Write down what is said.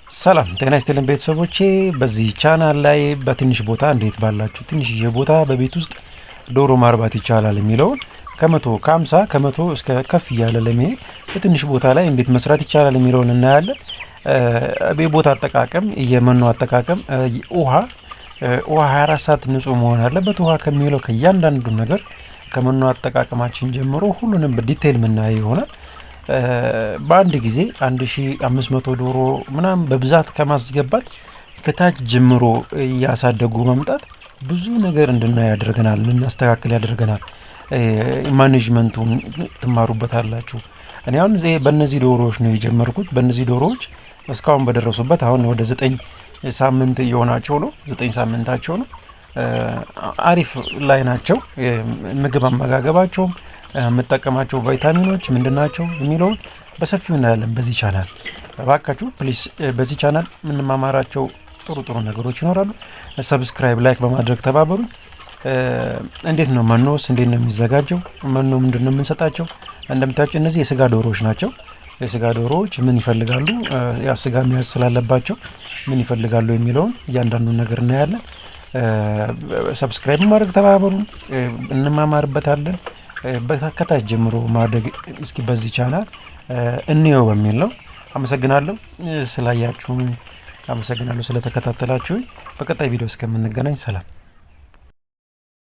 ሰላም ጤና ይስጥልን ቤተሰቦቼ። በዚህ ቻናል ላይ በትንሽ ቦታ እንዴት ባላችሁ ትንሽዬ ቦታ በቤት ውስጥ ዶሮ ማርባት ይቻላል የሚለውን ከ100 ከ50 ከ100 እስከ ከፍ እያለ ለመሄድ በትንሽ ቦታ ላይ እንዴት መስራት ይቻላል የሚለውን እናያለን። የቦታ አጠቃቀም፣ የመኖ አጠቃቀም፣ ውሃ ውሃ 24 ሰዓት ንጹህ መሆን አለበት ውሃ ከሚለው ከእያንዳንዱ ነገር ከመኖ አጠቃቀማችን ጀምሮ ሁሉንም በ detail የምናየው ይሆናል። በአንድ ጊዜ 1500 ዶሮ ምናምን በብዛት ከማስገባት ከታች ጀምሮ እያሳደጉ መምጣት ብዙ ነገር እንድናይ ያደርገናል፣ እንድናስተካክል ያደርገናል። Management ኡን ትማሩበታላችሁ። እኔ አሁን በእነዚህ ዶሮዎች ነው የጀመርኩት። በእነዚህ ዶሮዎች እስካሁን በደረሱበት አሁን ወደ 9 ሳምንት እየሆናቸው ነው። 9 ሳምንታቸው ነው። አሪፍ ላይ ናቸው። ምግብ አመጋገባቸውም የምጠቀማቸው ቫይታሚኖች ምንድን ናቸው የሚለውን በሰፊው እናያለን በዚህ ቻናል። እባካችሁ please በዚህ ቻናል የምንማማራቸው ጥሩ ጥሩ ነገሮች ይኖራሉ። Subscribe፣ like በማድረግ ተባበሩ። እንዴት ነው መኖስ እንዴት ነው የሚዘጋጀው? መኖ ምንድን ነው የምንሰጣቸው? እንደምታያቸው እነዚህ የስጋ ዶሮዎች ናቸው። የስጋ ዶሮዎች ምን ይፈልጋሉ? ያው ስጋ መያዝ ስላለባቸው ምን ይፈልጋሉ የሚለውን እያንዳንዱን ነገር እናያለን። Subscribe ማድረግ ተባበሩ። እንማማርበታለን። ከታች ጀምሮ ማደግ እስኪ በዚህ ቻናል እንየው በሚል ነው። አመሰግናለሁ ስላያችሁኝ፣ አመሰግናለሁ ስለተከታተላችሁኝ። በቀጣይ ቪዲዮ እስከምንገናኝ ሰላም።